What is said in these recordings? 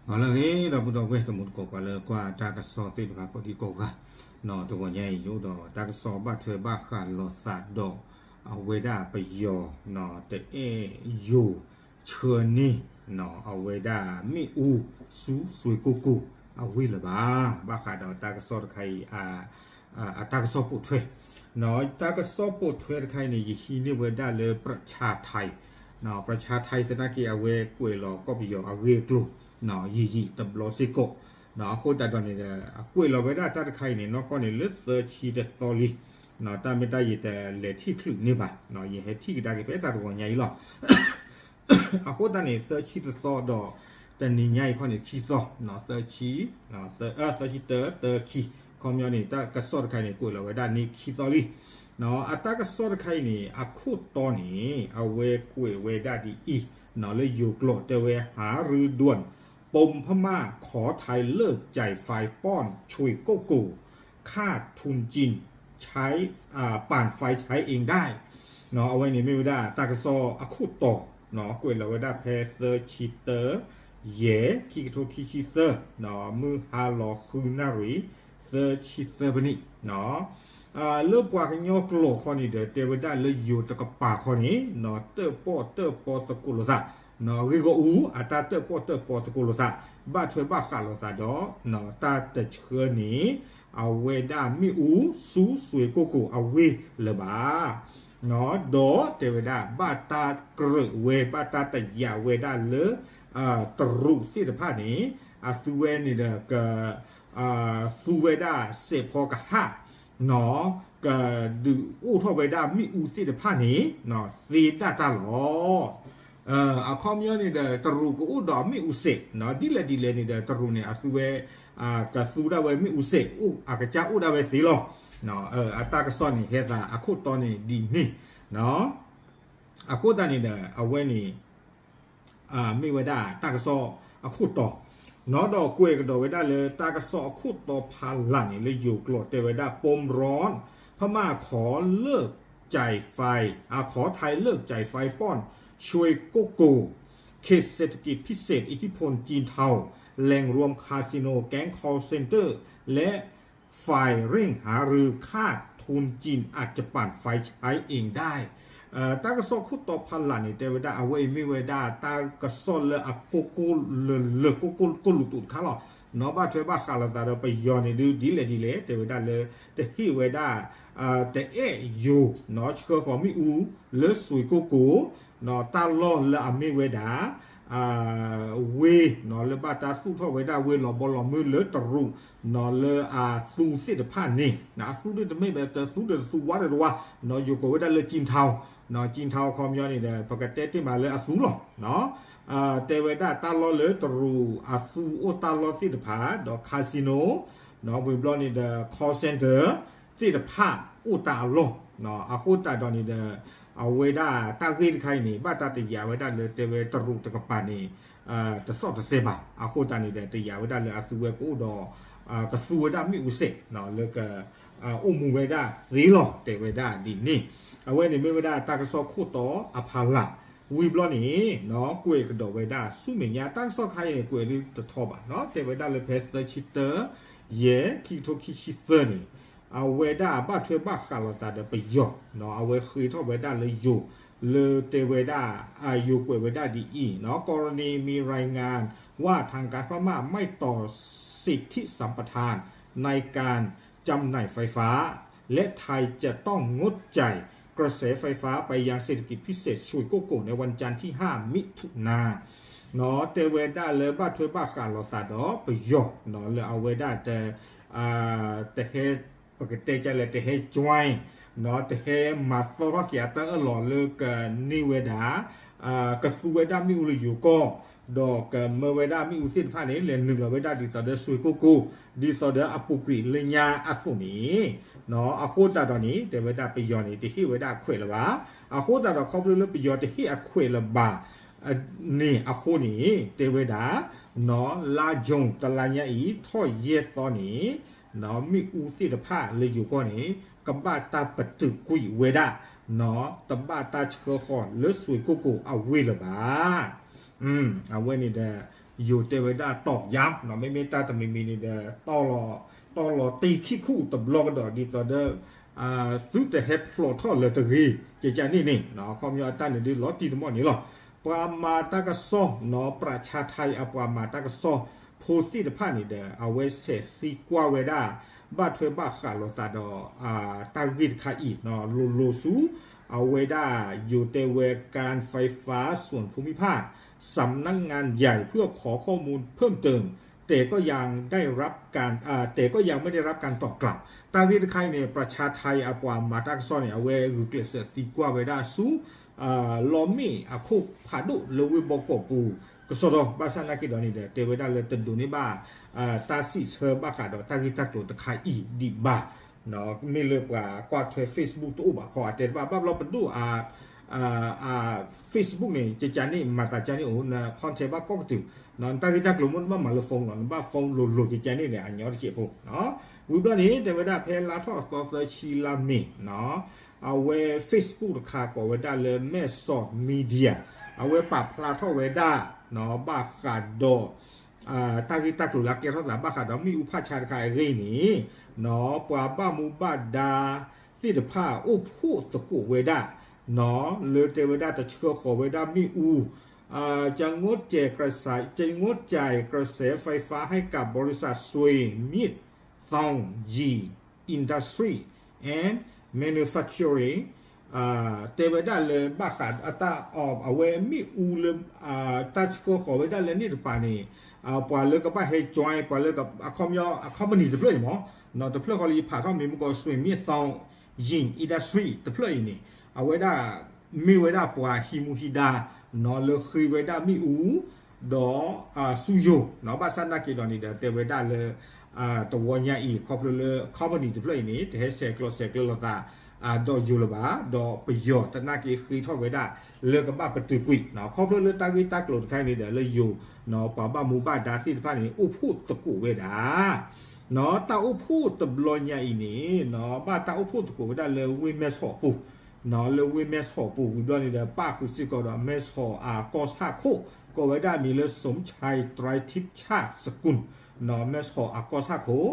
လၢအဂ့ၤ ဒီပုၢ်ဒီဝဲၢ်တံၤသကိး ပှၤလၢကွၢ်တၢ်ကစီၣ်သ့ၣ်တဖၣ်ကိးဒံကိးဂၤ, တဂီၤညါအံၤ ယအိၣ်ဒီးတၢ်ကစီၣ်ဘၣ်ထွဲဘၣ်ဃးလိာ်သးဒီး အဝဲဒၣ်ပယီၤ တအဲၣ်ယိၤဆှၢန့ၢ် အဝဲဒၣ်မ့ၣ်အူဆူစွ့ၢ်ကိၣ်ကိၣ်အဝ့ၢ်လၢၤဘၣ်. ဘၣ်ဃးဒီးတၢ်ကစီၣ်တခါအံၤ အတၢ်ကစီၣ်ပိာ်ထွဲ, တၢ်ကစီၣ်ပိာ်ထွဲတခါအံၤန့ၣ် ယဟံးန့ၢ်ဝဲဒၣ်လၢ ပြၢၣ်ဆါထဲး, ပြၢၣ်ဆါထဲးသနာ်က့ အဝဲကွဲးလီၤကီၢ်ပယီၤအဂ့ၢ်အကျိၤ ယံာ်ယံာ်တဘျီစ့ၢ်ကီး, အဃိသတးဒီးန့ၣ်ဒီး အကွဲးလီၤဝဲဒၣ်တၢ်တခါအံၤန့ၣ် နီၢ်ကီၢ်န့ၣ်လၢသၢဆံတသီလံ, တၢ်မ့ၢ်တၢ်ယတလဲၤထံၣ်ချုးန့ၢ်ဘၣ်, ယဟဲထံၣ်ကဒါက့ၤဖဲတၢ်တဂီၤညါအံၤလီၤ. အဃိသတးန့ၣ် သၢဆံတသီဒီး တနံၤညါအံၤခီန့ၣ် ခံသီ, သၢဆံ, သၢဆံတၢ သၢခံ, ခီပညီန့ၣ် တၢ်ကစီၣ်တခါအံၤန့ၣ် ကွဲးလီၤဝဲဒၣ်န့ၣ်ခံသီလံ. အတၢ်ကစီၣ်တခါအံၤန့ၣ် အခိၣ်တီန့ၣ် အဝဲကွဲးဝဲဒၣ်ဒ်အံၤ, လၢယိၤကျိာ်တဲဝဲ หารือด่วน ปมพม่าขอไทยเลิกจ่ายไฟป้อนช่วยโกโก้ ขาดทุนจีนใช้ อ่า ปั่นไฟใช้เองได้ အဝဲန့ၣ်မ့ၢ်ဝဲဒၣ်တၢ်ကစီၣ်အခိၣ်တီ, ကွဲးလီၤဝဲဒၣ်ဖဲသၢဆံတၢ ယဲၢ် ခံကထိခံဆံသၢ, မုၢ်ဟါလီၤဃုနၣ်ရံၣ် သၢဆံသၢပနံၣ်, လၢပှၤကညီကျိာ်ခီန့ၣ်ဒီး တဲဝဲဒၣ်လၢယိၤတကပၤခီန့ၣ် တၢၣ်ပီၣ်တၢၣ်ပီသကိးလိာ်သး, ဂ့ၢ်ဂီၢ်အူ အတၢ်တၢၣ်ပီၣ်တၢၣ်ပီသကိးလိာ်သး ဘၣ်ထွဲဘၣ်ဃးလိာ်သးဒီး တၢ်တဆှၢန့ၣ် အဝဲဒၣ်မ့ၣ်အူဆူစွ့ၢ်ကိၣ်ကိၣ်အဝ့ၢ်လၢၤဘၣ်. ဒီးတဲဝဲဒၣ် ဘၣ်တၢ်ကြၢးဝဲ ဘၣ်တၢ်တယာ်ဝဲဒၣ်လၢ တရူးသ့ၣ်တဖၣ်န့ၣ် အသုဝဲန့ၣ်ဒီး က သူဝဲဒၣ်စဲးဖီကဟၣ် ကဒုးအိၣ်ထီၣ်ဝဲဒၣ်မ့ၣ်အူသ့ၣ်တဖၣ်န့ၣ် သ့ဒၣ်တၢ်လီၤ. အခီပညီန့ၣ်ဒီး တရူးကအိၣ်ဒီးမ့ၣ်အူစဲး ဒ်လဲၣ်ဒ်လဲၣ်န့ၣ်ဒီး တရူးန့ၣ် အသုဝဲ ကသူဒၣ်ဝဲမ့ၣ်အူစဲး အကစၢ်အိၣ်ဒၣ်ဝဲသ့လီၤ. အတၢ်ကစီၣ်န့ၣ် ဟဲသးအခိၣ်တီန့ၣ်ဒ်န့ၣ် အဃိသတးန့ၣ်ဒီး အဝဲန့ၣ် မ့ၢ်ဝဲဒၣ်တၢ်ကစီၣ်အခိၣ်တီ, နီၢ်ဒီးကွဲးကဒီးဝဲဒၣ်လၢတၢ်ကစီၣ်အခိၣ်တီဖးလၢ်န့ၣ် လၢယိၤကျိာ်တဲဝဲဒၣ် ปมร้อน พม่าขอเลิกจ่ายไฟ อ่า ขอไทยเลิกจ่ายไฟป้อนช่วยโกโก้ เขตเศรษฐกิจพิเศษอิทธิพลจีนเทา แหล่งรวมคาสิโน แก๊ง คอลเซ็นเตอร์ และ ฝ่ายเร่งหารือ ขาดทุนจีนอาจจะปั่นไฟใช้เองได้ တၢ်ကစီၣ်ခိၣ်တီဖးလၢ်န့ၣ် တဲဝဲဒၣ် အဝဲအံၤမ့ၢ်ဝဲဒၣ်တၢ်ကစီၣ်လၢအကိၢ်ကိၢ်လၢၤလၢၤ ကိၢ်ကိၢ်ကိၢ်လူၤတူာ်တခါလီၤ. နီၢ်ဘၣ်ထွဲဘၣ်ဃးလိာ်သးဒီးပယီၤန့ၣ်ဒုး ဒ်လဲၣ်ဒ်လဲၣ် တဲဝဲဒၣ်လၢ တဟ့ၣ်ဝဲဒၣ် တအဲၣ်ယိၤ နီၢ်ဆှၢဃီၤမ့ၣ်အူ လၢစွ့ၢ်ကိၣ်ကိၣ် နီၢ်တၢ်လီၢ်လၢအမ့ၢ်ဝဲဒၣ် ဝ့ၢ် နီၢ်လၢဘၣ်တၢ်သူၣ်ထီၣ်ဝဲဒၣ်ဝ့ၢ်လီၤဘီလီၤမုၢ်လၢတရူး နီၢ်လၢအသူသ့ၣ်တဖၣ်န့ၣ် အသူဒၣ်တမ့ၢ်ဘၣ်တသူဒၣ်တသူဝါဒၣ်တဝါ နီၢ်ယိၤကိးဝဲဒၣ်လၢ ကျင်းထောင် နီၢ် ကျင်းထောင် အခီပညီန့ၣ်ဒီး ပကတဲတ့ၢ်မးလၢအသူလီၤ. တဲဝဲဒၣ်တၢ်လီၢ်လၢတရူးအသူအိၣ်တၢ်လီၢ်သ့ၣ်တဖၣ် ဒီး casino နီၢ် ဝံၤဘျီန့ၣ်ဒီး call center သ့ၣ်တဖၣ်အိၣ်တၢ်အလီၢ် အဃိသတးဒီးန့ၣ်ဒီး အဝဲဒၣ်တၢ်ဂ့ၢ်တခါအံၤန့ၣ် ဘၣ်တၢ်တယာ်ဝဲဒၣ်လၢတဲဝဲတရူးတကပၤန့ၣ် တသီၣ်တသဲဘၣ်. အဃိသတးန့ၣ်ဒီး တယာ်ဝဲဒၣ်လၢအသုဝဲကအိၣ်ဒီး ကသူဝဲဒၣ်မ့ၣ်အူစဲး လၢက အိၣ်မူဝဲဒၣ်သ့လီၤ တဲဝဲဒၣ်ဒ်န့ၣ်. အဝဲန့ၣ်မ့ၢ်ဝဲဒၣ်တၢ်ကစီၣ်ခိၣ်တီအဖီလာ် ဝံၤဘျီန့ၣ် ကွဲးကဒီးဝဲဒၣ်ဆူမဲာ်ညါ တၢ်ကစီၣ်ခါအံၤန့ၣ် ကွဲးဒုးတထီဘၣ် တဲဝဲဒၣ်လၢဖဲသၢဆံတၢ ယဲၢ် ခံကထိခံဆံသၢန့ၣ် အဝဲဒၣ်ဘၣ်ထွဲဘၣ်ဃးလိာ်သးဒီးပယီၤ အဝဲဃ့ထီၣ်ဝဲဒၣ်လၢယိၤ လၢတဲဝဲဒၣ် ယိၤကွဲးဝဲဒၣ်ဒ်အံၤ กรณีมีรายงานว่า ทางการพม่าไม่ต่อสิทธิสัมปทานในการจำหน่ายไฟฟ้า และไทยจะต้องงดจ่ายกระแสไฟฟ้าไปยังเศรษฐกิจพิเศษ ช่วยโกโก้ ในวันจันทร์ที่ ห้า มิถุนา တဲဝဲဒၣ်လၢဘၣ်ထွဲဘၣ်ဃးလိာ်သးဒီးပယီၤ လၢအဝဲဒၣ် တဟဲ ပကတဲကလဲၣ် တဟဲ join တဟဲမၤသီထီၣ်က့ၤအတၢ်အၢၣ်လီၤလၢကန့ၢ်ဝဲဒၣ် ကသူဝဲဒၣ်မ့ၣ်အူလၢယိၤကီၢ် ဒီးကမၢဝဲဒၣ်မ့ၣ်အူသ့ၣ်တဖၣ်န့ၣ် လဲၤနုာ်လီၤဝဲဒၣ်ဒ်သိးဒီးစွ့ၢ်ကိၣ်ကိၣ် ဒ်သိးဒီးအပူၤကွံာ်လၢညါအသိးန့ၣ် အဃိသတးဒီးန့ၣ် တဲဝဲဒၣ်ပယီၤန့ၣ် တဟ့ၣ်ဝဲဒၣ်အခွဲးလၢၤဘၣ်. အဃိသတးဒီးခီဖျိလၢပယီၤတဟ့ၣ်အခွဲးလၢၤဘၣ် န့ၣ်အဃိန့ၣ် တဲဝဲဒၣ် လါယူၤတလါညါအံၤ ထီၣ်ယဲၢ်သီန့ၣ် မ့ၣ်အူသ့ၣ်တဖၣ်လၢယိၤကီၢ်န့ၣ် ကဘၣ်တၢ်ပတုာ်ကွံာ်ဝဲဒၣ် တဘၣ်တၢ်ဆှၢဃီၤလၢစွ့ၢ်ကိၣ်ကိၣ်အဝ့ၢ်လၢၤဘၣ်. အဝဲန့ၣ်ဒီး ယိၤတဲဝဲဒၣ်တီၢ်ယါ မ့မ့ၢ်တၢ်တမံၤမံၤန့ၣ်ဒီး တီၢ်လီၤတ့ခံခူၣ်တဘျီကဒီး ဒ်သိးဒီး သုတဟဲဖျိးထီၣ်လၢၤတဂ့ၤ ကကန့ၣ်န့ၣ် ခီပညီအတၢ်န့ၣ်ဒ်လီၤတံၢ်တမီၢ်န့ၣ်လီၤ. ပှၤမၤတၢ်ကစီၣ်နီၤ ပြၢၣ်ဆါထါအံၤ အပှၤမၤတၢ်ကစီၣ်ဖိသ့ၣ်တဖၣ်န့ၣ်ဒီး အဝဲဆဲးသံကွၢ်ဝဲဒၣ် ဘၣ်ထွဲဘၣ်ဃးလိာ်သးဒီး တၢ်ဂ့ၢ်တခါအံၤ လိၤလိၤဆူ အဝဲဒၣ် ယိၤတဲဝဲ การไฟฟ้าส่วนภูมิภาค สำนักงานใหญ่เพื่อขอข้อมูลเพิ่มเติม แต่ก็ยังได้รับการ แต่ก็ยังไม่ได้รับการตอบกลับ တၢ်ဂ့ၢ်တခါအံၤန့ၣ် ပြၢၣ်ဆါထါအံၤ အပှၤမၤတၢ်ကစီၣ်န့ၣ် အဝဲဂုာ်ကျဲးစၢးသံကွၢ်ဝဲဒၣ်ဆူ လီမ့ၣ်အခိၣ်ဖးဒိၣ်လၢဝ့ၢ်ဘီကီၢ်ပူၤ ကစီဒီ ဘၣ်ဆၣ်နာ်က့ဒီးန့ၣ်ဒီး တဲဝဲဒၣ်လၢတဒိးန့ၢ်ဘၣ် တၢ်စံးဆၢဘၣ်ဃးဒီးတၢ်ဂ့ၢ်တၢ်ကျိၤတခါအံၤဒံးဘၣ်. မ့ၢ်လၢပှၤကွၢ်ထွဲ Facebook တအိၣ်ဘၣ်ခီ အတဲတဘၣ် ဘၣ်ဘျီပဒိၣ်အ Facebook န့ၣ် ကကန့ၣ် မၤသးကန့ၣ်အိၣ် န contact ဘၣ်ကိးကတုၤ နတၢ်ဂ့ၢ်တၢ်ကျိၤမ့ၢ်တဘၣ်မၤလၢ phone လီၤ နဘၣ် phone လိၤလိၤ ကကန့ၣ်န့ၣ် အညီတစဲးဖိ ဝံၤဘျီန့ၣ် တဲဝဲဒၣ်ဖဲလါထီၣ်သီသၢဆံလါမ့ၤ အဝဲ Facebook တခါကိးဝဲဒၣ်လၢ မဲၢ်ဆီး Media အဝဲပာ်ဖျါထီၣ်ဝဲဒၣ် ဘၣ်ဃးဒီး တၢ်ဂ့ၢ်တၢ်ကျိၤလၢအကဲထီၣ်သးဘၣ်ဃးဒီးမ့ၣ်အူဖးဆါတခါအဂ့ၢ်န့ၣ် ပှၤဘၣ်မူဘၣ်ဒါသ့ၣ်တဖၣ်အိၣ်ဖှိၣ်သကိးဝဲဒၣ် လၢတဲဝဲဒၣ်တဆှၢဃီၤဝဲဒၣ်မ့ၣ်အူ จะงดจ่ายกระแสไฟฟ้าให้กับบริษัท ဆွေမြင့်သောင်ယီ Industry and Manufacturing တဲဝဲဒၣ်လၢဘၣ်ဃးအတၢ်အီၣ်အဝဲမ့ၣ်အူလၢ တၢ်ဆှၢဃီၤဝဲဒၣ်လၢန့ၣ်တပၤန့ၣ် ပှၤလၢကဘၣ်ဟဲ join ပှၤလၢအခီပညီ အ company တဖျၢၣ်န့ၣ်မ့ၢ် တဖျၢၣ်ဃီလၢယဖးထီၣ်မ့ၢ်မ့ၢ်ကီး ဆွေမြင့်သောင်ယီ Industry တဖျၢၣ်အံၤန့ၣ် အဝဲဒၣ်မ့ၢ်ဝဲဒၣ်ပှၤဟံးမူဟံးဒါ လၢဃ့ဝဲဒၣ်မ့ၣ်အူ ဒီးဆူယိၤ ဘၣ်ဆၣ်နာ်က့ဒီးန့ၣ်ဒီး တဲဝဲဒၣ်လၢ တဝီညါအံၤ ခီဖျိလၢ company တဖျၢၣ်အံၤန့ၣ် တဟဲဆဲးကျိးဆဲးကျၢလိာ်သး ဒီးယိၤလၢၤဘၣ် ဒီးပယီၤသနာ်က့ဃ့ထီၣ်ဝဲဒၣ် လၢကဘၣ်ပတုာ်ကွံာ် ခီဖျိလၢတၢ်ဂ့ၢ်တၢ်ကျိၤတခါအံၤန့ၣ်ဒီး လၢယိၤ ပှၤဘၣ်မူဘၣ်ဒါသ့ၣ်တဖၣ်န့ၣ် အိၣ်ဖှိၣ်သကိးဝဲဒၣ် တၢ်အိၣ်ဖှိၣ်တဘျီညါအံၤန့ၣ် ဘၣ်တၢ်အိၣ်ဖှိၣ်သကိးဝဲဒၣ်လၢဝ့ၢ်မဲၢ်ဆီးပူၤ လၢဝ့ၢ်မဲၢ်ဆီးပူၤ ဝံၤဘျီန့ၣ်ဒီး ပၣ်ဃုာ်စ့ၢ်ကီးဒီးမဲၢ်ဆီးအကီၢ်ဆၣ်ခိၣ် ကိးဝဲဒၣ်မံၤလၢ สมชายไตรทิพย์ชาติสกุล မဲၢ်ဆီးအကီၢ်ဆၣ်ခိၣ်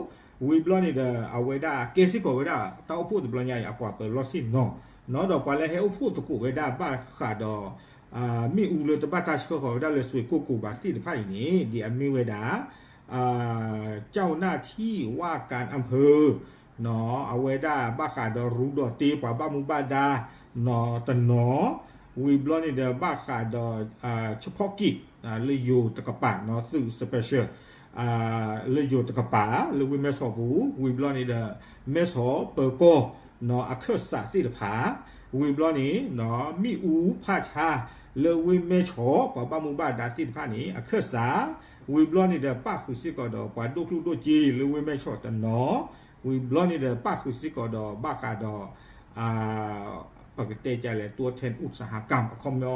ဝံၤဘျီန့ၣ်ဒီး အဝဲဒၣ်ကဲစ့ၢ်ကီးဝဲဒၣ် တၢ်အိၣ်ဖှိၣ်တဘျီညါအံၤ အပှၤပၢၤလီၢ်ဆ့ၣ်နီၤ ဒီးပှၤလၢဟဲအိၣ်ဖှိၣ်သကိးဝဲဒၣ်ဘၣ်ဃးဒီး မ့ၣ်အူလၢတဘၣ်တၢ်ဆှၢဃီၤဝဲဒၣ်လၢ ဆွေကိၣ်ကိၤ ဘၣ်သ့ၣ်တဖၣ်အံၤန့ၣ် ဒ်အမ့ၢ်ဝဲဒၣ် เจ้าหน้าที่ว่าการอำเภอ အဝဲဒၣ်ဘၣ်ဃးဒီးရူဒီးတ့ ပှၤဘၣ်မူဘၣ်ဒါ တနီၤ ဝံၤဘျီန့ၣ်ဒီး ဘၣ်ဃးဒီး เฉพาะกิจ လၢယိၤတကပၤ သုး special လၢယိၤတကပၤ လၢဝ့ၢ်မဲၢ်ဆီးပူၤ ဝံၤဘျီန့ၣ်ဒီး မဲၢ်ဆီးပၢၤကီၢ် အခၢၣ်စးသ့ၣ်တဖၣ် ဝံၤဘျီန့ၣ် မ့ၣ်အူဖးဆါ လၢဝ့ၢ်မဲၢ်ဆီး ပှၤဘၣ်မူဘၣ်ဒါသ့ၣ်တဖၣ်န့ၣ် အခၢၣ်စး ဝံၤဘျီန့ၣ်ဒီး ပၣ်ဃုာ်စ့ၢ်ကီးဒီး ပှၤဒိၣ်ကျိၣ်ဒိၣ်စ့ လၢဝ့ၢ်မဲၢ်ဆီးတနီၤ ဝံၤဘျီန့ၣ်ဒီး ပၣ်ဃုာ်စ့ၢ်ကီးဒီး ဘၣ်ဃးဒီး ပကတဲကလဲၣ် ตัวแทนอุตสาหกรรม အခီပညီ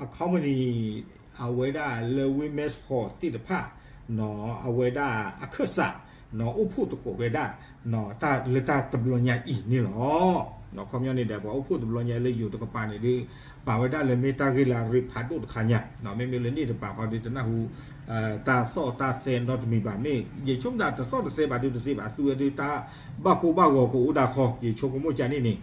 အ company အဝဲဒၣ်လၢဝ့ၢ်မဲၢ်ဆီးသ့ၣ်တဖၣ် အဝဲဒၣ်အခၢၣ်စး အိၣ်ဖှိၣ်သကိးဝဲဒၣ် လၢတၢ်တဘျီညါအံၤန့ၣ်လီၤ. ခီပညီန့ၣ်ဒီး ပှၤအိၣ်ဖှိၣ်တဘျီညါလၢယိၤတကပၤန့ၣ်ဒုး ပာ်ဝဲဒၣ်လၢမ့ၢ်တၢ်ဂ့ၢ်လၢအရ့ဖးဒိၣ်တခါညါ မ့မ့ၢ်လၢန့ၣ်တပၤဃီဒုး တနၢ်ဟူ တၢ်သီၣ်တၢ်သဲနီတမံၤဘၣ် မ့ၢ်ယဆိကမိၣ်တသီၣ်တသဲဘၣ်ဒုး တသ့ဘၣ် သုဝဲဒုး တၢ်ဘၣ်ကိၢ်ဘၣ်ဂီၤကအိၣ်ဒၣ်ခီ ယဆိကမိၣ်ကန့ၣ်န့ၣ်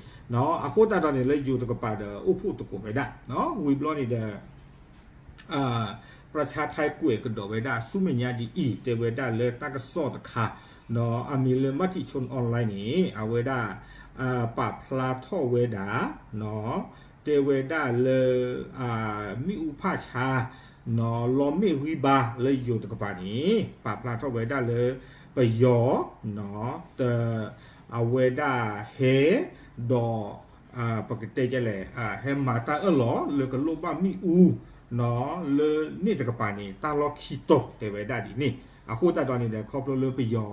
အဃိသတးဒီးန့ၣ် လၢယိၤတကပၤဒီး အိၣ်ဖှိၣ်သကိးဝဲဒၣ် ဝံၤဘျီန့ၣ်ဒီး ပြၢၣ်ဆါထါကွဲးကဒီးဝဲဒၣ် ဆူမဲာ်ညါဒ်အံၤ တဲဝဲဒၣ်လၢတၢ်ကစီၣ်တခါ အမံၤလၢ မတိชนออนไลน์ န့ၣ် အဝဲဒၣ် ပာ်ဖျါထီၣ်ဝဲဒၣ် တဲဝဲဒၣ်လၢ မ့ၣ်အူဖးဆါ လီမ့ၣ်ဂံၢ်ဘါလၢယိၤတကပၤန့ၣ် ပာ်ဖျါထီၣ်ဝဲဒၣ်လၢ ပယီၤ တ အဝဲဒၣ်ဟဲ ဒီး ပကတဲကလဲၣ် ဟဲမၤတၢ်အၢၣ်လီၤလၢကလိၣ်ဘၣ်မ့ၣ်အူ လၢန့ၣ်တကပၤန့ၣ် တၢ်လီၢ်ခံတီၤတဲဝဲဒၣ်ဒ်န့ၣ် အဃိသတးဒီးန့ၣ်ဒီး ခီဖျိလၢပယီၤ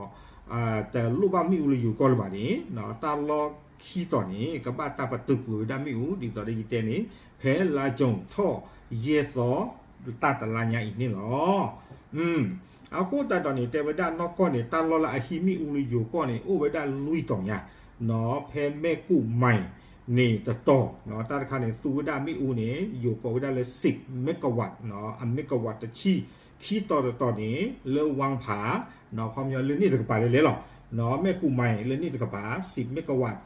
တလိၣ်ဘၣ်မ့ၣ်အူလၢယိၤကီၢ်လၢၤဘၣ်န့ၣ် တၢ်လီၢ်ခံတီၤန့ၣ် ကဘၣ်တၢ်ပတုာ်ကွံာ်ဝဲဒၣ်မ့ၣ်အူ ဒ်သိးဒီးယတဲန့ၣ် ဖဲလါကၠိထီၣ်ယဲၢ်သီ တၢ်တလါညါအံၤန့ၣ်လီၤ. အဃိသတးဒီးန့ၣ် တဲဝဲဒၣ်နီၢ်ကီၢ်န့ၣ် တၢ်လီၢ်လၢအဟံးမ့ၣ်အူလၢယိၤကီၢ်န့ၣ် အိၣ်ဝဲဒၣ်လွံၢ်တီၤညါ ဖဲမဲၢ်ကူၣ်မၤ န့ၣ်တတီၤ, တၢ်တခါန့ၣ် သူဝဲဒၣ်မ့ၣ်အူန့ၣ် ယိၤကိးဝဲဒၣ်လၢ စံး မ့ၣ်ကဝး, အမ့ၣ်ကဝးတဆံ, ခံတီၤတတီၤန့ၣ် လၢဝၣ်ဖး, ခီပညီလၢန့ၣ်တကပၤလဲၤလဲၤလီၤ, မဲၣ်ကူၣ်မၤလၢန့ၣ်တကပၤ စံး မ့ၣ်ကဝး,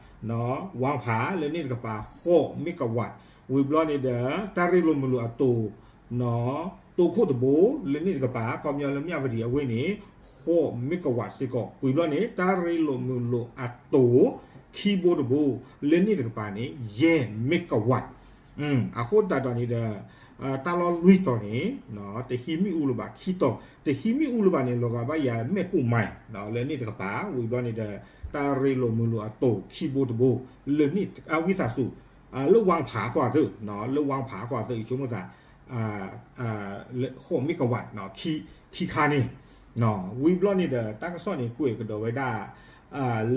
ဝၣ်ဖးလၢန့ၣ်တကပၤ ဃိး မ့ၣ်ကဝး, ဝံၤဘျီန့ၣ်ဒီး တၢ်ရ့လိာ်မုာ်လိာ်အတိၤ တိခိၣ်တဘိ လၢန့ၣ်တကပၤ ခီပညီလၢမၠၣ်ဝတံၤအဝ့ၢ်န့ၣ် ဃိး မ့ၣ်ကဝးစ့ၢ်ကီး, ဝံၤဘျီန့ၣ် တၢ်ရ့လိာ်မုာ်လိာ်အတိၤ ခံဘိတဘိ လၢန့ၣ်တကပၤန့ၣ် ယဲၢ် မ့ၣ်ကဝး, အဃိသတးဒီးန့ၣ်ဒီး တၢ်လီၢ်လွံၢ်တီၤန့ၣ် တဟံးမ့ၣ်အူလၢၤဘၣ်, ခံတီၤ တဟံးမ့ၣ်အူလၢၤဘၣ်န့ၣ် လီၤဂာ်ဘၣ်ယၤမဲၣ်ကူၣ်မၤ လၢန့ၣ်တကပၤ, ဝံၤဘျီန့ၣ်ဒီး တၢ်ရ့လိာ်မုာ်လိာ်အတိၤ ခံဘိတဘိ လၢန့ၣ် ဝံသးစူၤ လၢဝၣ်ဖးအကွၢ်သ့ၣ်, လၢဝၣ်ဖးအကွၢ်သ့ၣ် ယဆိကမိၣ်သး ဃိး မ့ၣ်ကဝး ခံခါန့ၣ်, ဝံၤဘျီန့ၣ်ဒီး တၢ်ကစီၣ်န့ၣ် ကွဲးကဒီးဝဲဒၣ်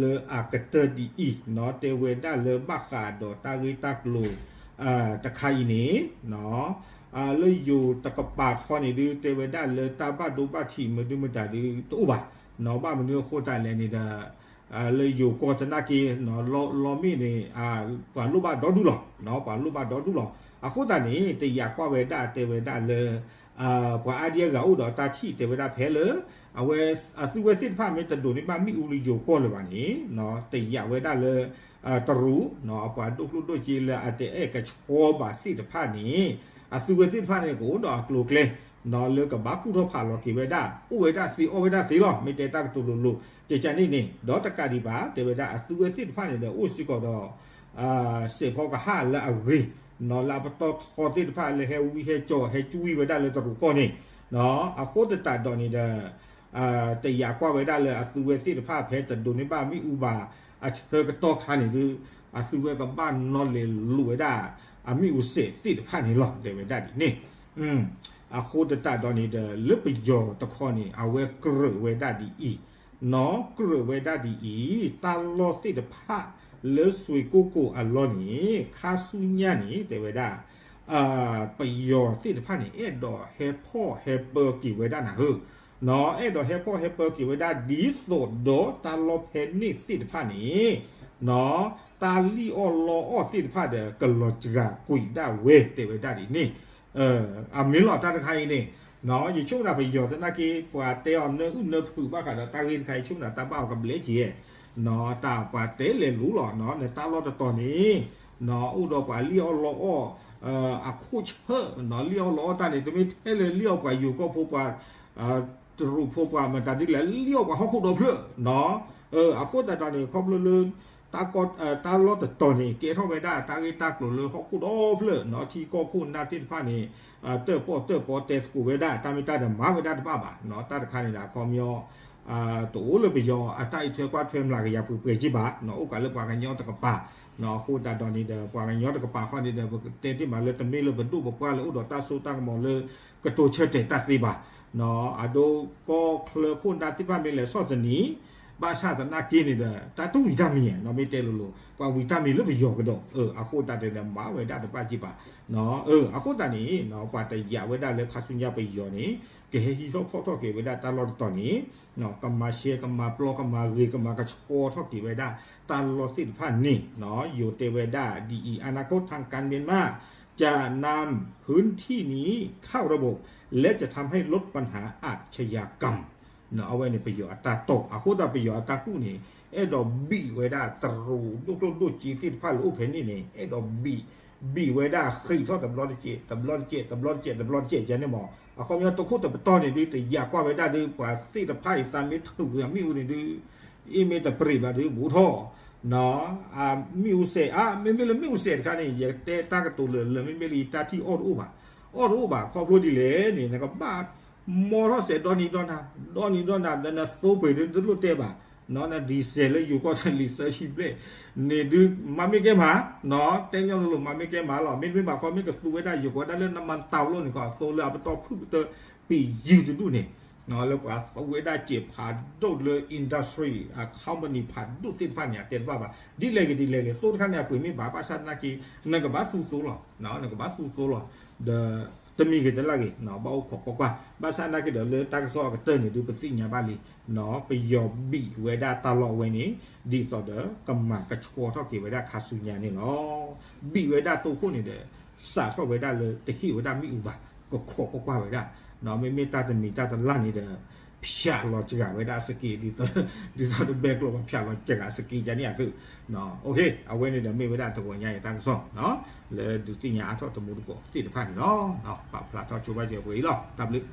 လၢအကတၢၢ်ဒ်အံၤ, တဲဝဲဒၣ်လၢဘၣ်ဃးဒီးတၢ်ဂ့ၢ်တၢ်ကျိၤ တခါအံၤန့ၣ် လၢယိၤတကပၤခီန့ၣ်ဒုး တဲဝဲဒၣ်လၢတၢ်ဘၣ်ဒိဘၣ်ထံးမနုၤမတၤဒုးတအိၣ်ဘၣ်, ဘၣ်မနုၤအဃိသတးလဲၣ်န့ၣ်ဒီး လၢယိၤကီၢ်သနာ်က့ လီၤမ့ၢ်န့ၣ် ပှၤလိၣ်ဘၣ်ဒီဒူၣ်လီၤ, ပှၤလိၣ်ဘၣ်ဒီဒူၣ်လီၤ, အဃိသတးန့ၣ် တယာ်ကွၢ်ဝဲဒၣ်တဲဝဲဒၣ်လၢ ပှၤအါဒံအါဂၤအိၣ်ဒီးတၢ်ထံၣ်တဲဝဲဒၣ်ဖဲလၢ အဝဲအသုဝဲသ့ၣ်တဖၣ်မ့ၢ်တဒိးန့ၢ်ဘၣ်မ့ၣ်အူလၢယိၤကီၢ်လၢၤဘၣ်န့ၣ် တယာ်ဝဲဒၣ်လၢ တရူး ပှၤဒိၣ်ကျိၣ်ဒိၣ်စ့လၢအတအဲၣ်ကဆှီဘၣ်သ့ၣ်တဖၣ်န့ၣ် အသုဝဲသ့ၣ်တဖၣ်န့ၣ် ကအိၣ်ဒီးအကျိၤအကျဲ လၢကဘၣ်ကူၣ်ထီၣ်ဖးလီၤက့ၤဝဲဒၣ် အိၣ်ဝဲဒၣ်သ့အီၣ်ဝဲဒၣ်သ့လီၤ, မ့ၢ်တဲတၢ်ကတိၤလိၤလိၤ ကကန့ၣ်န့ၣ် ဒီးတကးဒံးဘၣ် တဲဝဲဒၣ်အသုဝဲသ့ၣ်တဖၣ်န့ၣ်ဒီး အိၣ်စ့ၢ်ကီးဒီး စဲးဖီကဟၣ်လၢအဂ့ၤ လၢအပတီၢ်ထီသ့ၣ်တဖၣ်လၢဟဲဝံဟဲကၠီ ဟဲကွံဝဲဒၣ်လၢတရူးကီၢ်န့ၣ် အဃိသတးဒီးန့ၣ်ဒီး တယာ်ကွၢ်ဝဲဒၣ်လၢအသုဝဲသ့ၣ်တဖၣ်ဖဲတဒိးန့ၢ်ဘၣ်မ့ၣ်အူဘၣ် အဆၢကတီၢ်ခါန့ၣ်ဒုး အသုဝဲကဘၣ်နီၣ်လဲၤလိာ်ဝဲဒၣ် အမ့ၣ်အူစဲးသ့ၣ်တဖၣ်န့ၣ်လီၤ တဲဝဲဒၣ်ဒ်န့ၣ်, အဃိသတးဒီးန့ၣ်ဒီး လၢပယီၤတခီန့ၣ် အဝဲကြၢးဝဲဒၣ်ဒ်အံၤ, နီၢ်ကြၢးဝဲဒၣ်ဒ်အံၤ တၢ်လီၢ်သ့ၣ်တဖၣ်လၢစွ့ၢ်ကိၢ်ကိၢ်အလီၢ်န့ၣ် ခါဆူညါန့ၣ် တဲဝဲဒၣ် ပယီၤသ့ၣ်တဖၣ်န့ၣ် အဲၣ်ဒိးဟဲဖီၣ်ဟဲပၢက့ၤဝဲဒၣ်နၤဧၢ, အဲၣ်ဒိးဟဲဖီၣ်ဟဲပၢက့ၤဝဲဒၣ်ဒ်သိးဒီးတၢ်လီၢ်ဖဲန့ၣ်သ့ၣ်တဖၣ်န့ၣ် တၢ်လံၣ်အီၣ်လီအီၣ်သ့ၣ်တဖၣ်ဒီး ကလီၤစှၤကွံာ်ဒၣ်ဝဲ တဲဝဲဒၣ်ဒ်န့ၣ်, အမ့ၢ်လီၤတၢ်တခါအံၤန့ၣ် ယဆိကမိၣ်သးပယီၤသနာ်က့ ပှၤတဲအီၤနၢအုၣ်နၢဖုးဘၣ်ဃးဒီးတၢ်ဂ့ၢ်တခါအံၤ ဆိကမိၣ်သးတၢ်ဘၣ်အီၤကဘျဲက့ၤ, တၢ်ပှၤတဲလဲၤလူၤလီၤ နတၢ်လီၢ်တတီၤန့ၣ် အိၣ်ဒီးပှၤလံၣ်အီၣ်လီအီၣ် အခိၣ်ဆၢ လံၣ်အီၣ်လီအီၣ်တၢ်န့ၣ် တမ့ၢ်ထဲလၢလံၣ်အီၣ်ပှၤယိၤကီၢ်ဖိပှၤ တရူးဖိပှၤမတၤဒ်လဲၣ် လံၣ်အီၣ်ပှၤဟီၣ်ခိၣ်ဒီဖျၢၣ်, အဃိသတးဒီးန့ၣ် ခီဖျိလၢ တၢ်လီၢ်တတီၤန့ၣ် ကဲထီၣ်ဝဲဒၣ်တၢ်ဂ့ၢ်တၢ်ကျိၤလၢဟီၣ်ခိၣ်ဒီဖျၢၣ် ထံကီၢ်ခိၣ်နၢ်သ့ၣ်တဖၣ်န့ၣ် တၢၣ်ပီၣ်တၢၣ်ပီတဲသကိးဝဲဒၣ် တၢ်မ့ၢ်တၢ်ဒီးမၤဝဲဒၣ်တဘၣ်ဘၣ်, တၢ်တခါန့ၣ်ဒီး ခီပညီ တအိၣ်လၢပယီၤအတၢ်အံးထွဲကွၢ်ထွဲမျးကယၤပှဲၤပှဲၤက့ဘၣ်, အိၣ်ကးလၢပှၤကညီတကပၤ, အဃိသတးဒီးန့ၣ်ဒီး ပှၤကညီတကပၤခီန့ၣ်ဒီး ပတဲတ့ၢ်မးလၢတမ့ၢ်လၢပဒိၣ်ပပှၢ်လၢအိၣ်ဒီးတၢ်စိတၢ်ကမီၤလၢ ကတိၤဆၢတဲာ်တၢ်သ့ဘၣ်, အဒိကီၢ်ချၢခိၣ်နၢ်သ့ၣ်တဖၣ်မ့ၢ်လဲၤဆီၣ်သနံး ဘၣ်ဆၣ်သနာ်က့န့ၣ်ဒီး တၢ်တဝံၤတၢ်မံၤ မ့ၢ်တဲလိၤလိၤ ပှၤဝံၤတၢ်မံၤလၢပယီၤကဒီး, အဃိသတးဒီးန့ၣ် မၤဝဲဒၣ်တဘၣ်က့ဘၣ်, အဃိသတးန့ၣ် ပှၤတယာ်ဝဲဒၣ်လၢခါဆူညါပယီၤန့ၣ် ကဟဲဟံးထီၣ်ဖီၣ်ထီၣ်က့ၤဝဲဒၣ်တၢ်လီၢ်တတီၤန့ၣ် ကမၤရှဲ ကမၤပျီ ကမၤဂ့ၤ ကမၤကဆှီထီၣ်က့ၤဝဲဒၣ် တၢ်လီၢ်သ့ၣ်တဖၣ်န့ၣ် ယိၤတဲဝဲဒၣ်ဒ်အံၤ อนาคตทางการเมียนมา จะนำพื้นที่นี้เข้าระบบ และจะทำให้ลดปัญหาอาชญากรรม အဝဲန့ၣ်ပယီၤအတၢ်တိာ် အဃိသတးပယီၤအတၢ်ကူၣ်န့ၣ် အဲၣ်ဒိးဘံၣ်ဝဲဒၣ်တရူးဒိၣ်ကျိၣ်ဒိၣ်စ့သ့ၣ်တဖၣ်လၢအိၣ်ဖဲန့ၣ်န့ၣ် အဲၣ်ဒိးဘံၣ် ဘံၣ်ဝဲဒၣ်ဃ့ၢ်ထီၣ်တဘျီတစဲး တဘျီတစဲး တဘျီတစဲး တဘျီတစဲးန့ၣ်မး အခီပညီတခိၣ်တပတီၢ်န့ၣ်ဒုး တယာ်ကွၢ်ဝဲဒၣ်ဒုး ပှၤသ့ၣ်တဖၣ်အံၤသးမ့ၢ်ထုးကွံာ်အမ့ၣ်အူန့ၣ်ဒုး အ့ၣ်မ့ၢ်တပြံးဘၣ်ဒုး ဘူးထီၣ် မ့ၣ်အူစဲး အါ မ့မ့ၢ်လၢမ့ၣ်အူစဲးတခါန့ၣ် ယတဲတၢ်ကတိၤလၢာ်လၢာ် မ့မ့ၢ်လၢယတၢ်ထံၣ်အီၣ်တအိၣ်ဘၣ် အီၣ်တအိၣ်ဘၣ် ခီဖျိဒ်လဲၣ်န့ၣ် နကဘၣ်မီထီၣ်စဲးဒီနံၤဒီနၤ ဒီနံၤဒီနၤ ဒီးနသိပှ့ၤဒုးနတလိၣ်တဲဘၣ် နဒံစဲးလၢယိၤကီၢ်တလံၤသၢဆံဘျဲၣ်န့ၣ်ဒုး မၤမ့ၢ်ကဲမၤ တဲညီလိၤလိၤ မၤမ့ၢ်ကဲမၤလီၤ မ့တမ့ၢ်ဘၣ်ခီ မ့ၢ်ကသူဝဲဒၣ်ယိၤကီၢ်ဒၣ်လၢနမၤတၢ်လီၢ်န့ၣ်ခီ သိလၢအပတီၢ်ဖုၣ်ကတၢၢ်ပံာ်ယုၢ်တဒူၣ်န့ၣ် လၢပှၤသူဝဲဒၣ်စဲးဖးဒိၣ်လၢ industry အ company ဖးဒိၣ်သ့ၣ်တဖၣ်န့ၣ် အတဲတဘၣ်ဘၣ် ဒ်လဲၣ်ဂ့ၤဒ်လဲၣ်ဂ့ၤ သိတခါန့ၣ် အပှ့ၤမ့ၢ်ဘၣ် ဘၣ်ဆၣ်သနာ်က့ နကဘၣ်သူသိလီၤ နကဘၣ်သူသိလီၤ ဒီး တမံၤဂ့ၤတလၢ်ဂ့ၤ ဘၣ်အိၣ်ခိးကွၢ်ကွၢ်, ဘၣ်ဆၣ်သနာ်က့ဒီး လၢတၢ်ကစီၣ်အကတၢၢ်န့ၣ်ဒုး ပသ့ၣ်ညါဘၣ်လံ, ပယီၤဘံးဝဲဒၣ်တၢ်လီၢ်ဝဲန့ၣ် ဒ်သိးဒီး ကမၤကဆှီထီၣ်က့ၤဝဲဒၣ်ခါဆူညါန့ၣ်လီၤ. ဘံးဝဲဒၣ်တိခိၣ်န့ၣ်ဒီး စးထီၣ်ဝဲဒၣ်လၢတဟ့ၣ်ဝဲဒၣ်မ့ၣ်အူဘၣ်, ကခိးကွၢ်ကွၢ်ဝဲဒၣ်, မ့မ့ၢ်တၢ်တမံၤတၢ်တလၢ်န့ၣ်ဒီး ဖၠးလီၤစှၤဝဲဒၣ်စက့, ဒ်သိးဒီးဘဲကျိးပှၤဖၠးလီၤစှၤစက့ယါန့ၣ်အသိး, အဝဲန့ၣ်ဒီးမ့ၢ်ဝဲဒၣ်တဂီၤညါအံၤတၢ်ကစီၣ် လၢဒုးသ့ၣ်ညါအါထီၣ်တမူတကိးသ့ၣ်တဖၣ်န့ၣ်လီၤ. ပာ်ဖျါထီၣ်ဆိဘၣ်စၢၤပှဲၤအံၤလီၤ. တၢ်ဘျုး